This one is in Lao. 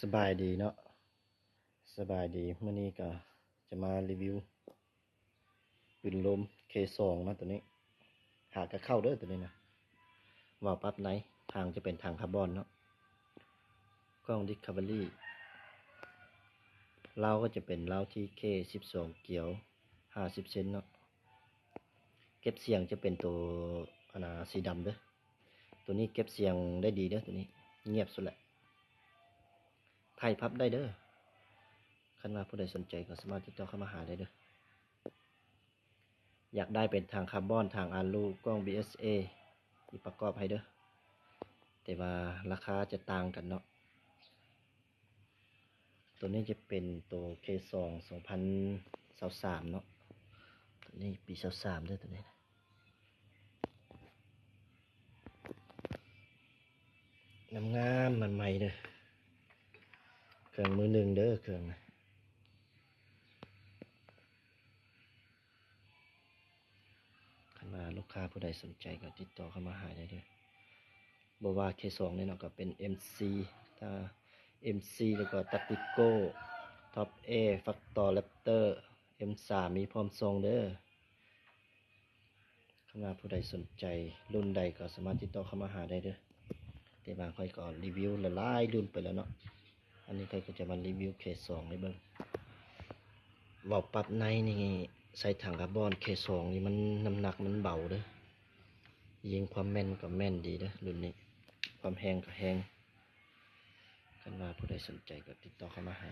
ສະບາຍດີເນາະ ສະບາຍດີ. ມື້ນີ້ກໍຈະມາຣີວິວປືນລົມເຄສອງເນາະ ຕົວນີ້. ຫາກະເຂົ້າເດີຕົວນີ້ນະ. ວາວປັບໃນ, ທາງຈະເປັນທາງຄາບອນເນາະ. ກ້ອງດິສຄັບເວີຣີ ເລົາກໍຈະເປັນເລົາທີເຄສິບສອງກຽວຫ້າສິບເຊັນເນາະ. ເກັບສຽງຈະເປັນໂຕ ອັນນາ ສີດຳເດີ. ໂຕນີ້ເກັບສຽງໄດ້ດີເດີ, ໂຕນີ້ງຽບສຸດແຫຼະ. ຖ່າຍພັບໄດ້ເດີ. ຄັນວ່າຜູ້ໃດສົນໃຈກໍສາມາດຕິດຕໍ່ເຂົ້າມາຫາໄດ້ເດີ. ຢາກໄດ້ເປັນທາງຄາບອນ, ທາງອາລູ, ກ້ອງບີເອສເອ ທີ່ປະກອບໃຫ້ເດີ. ແຕ່ວ່າລາຄາຈະຕ່າງກັນເນາະ. ໂຕນີ້ຈະເປັນໂຕເຄສອງ ສອງພັນຊາວສາມເນາະ. ໂຕນີ້ປີຊາວສາມເດີ ໂຕນີ້ນະ. ງາມໆ ໃໝ່ໆ ເດີ. ເຄື່ອງມືໜຶ່ງເດີ ເຄື່ອງນະ. ຄັນວ່າລູກຄ້າຜູ້ໃດສົນໃຈກໍຕິດຕໍ່ເຂົ້າມາຫາໄດ້ເດີ. ບໍ່ວ່າເຄສອງນີ້ເນາະ ກໍເປັນເອັມຊີ ເອັມຊີ ແລ້ວກໍຕາຕິໂກ້ ທັອບເອ ແຟັກເຕີ ແຣັບເຕີ ເອັມສາມ ມີພ້ອມສົ່ງເດີ. ຄັນວ່າຜູ້ໃດສົນໃຈລຸ້ນໃດກໍສາມາດຕິດຕໍ່ເຂົ້າມາຫາໄດ້ເດີ. ແຕ່ວ່າຂ້ອຍກໍຣີວິວຫຼາຍໆລຸ້ນໄປແລ້ວເນາະ. ອັນນີ້ຂ້ອຍກໍຈະມາຣີວິວເຄສອງໃຫ້ເບິ່ງ. ວາວປັບໃນນີ້ໃສ່ຖັງຄາບອນ, ເຄສອງນີ້ມັນ ນ້ຳໜັກມັນເບົາເດີ. ຍິງຄວາມແມ່ນກໍແມ່ນດີເດີລຸ້ນນີ້, ຄວາມແຮງກໍແຮງ. ຄັນວ່າຜູ້ໃດສົນໃຈກໍຕິດຕໍ່ເຂົ້າມາຫາ.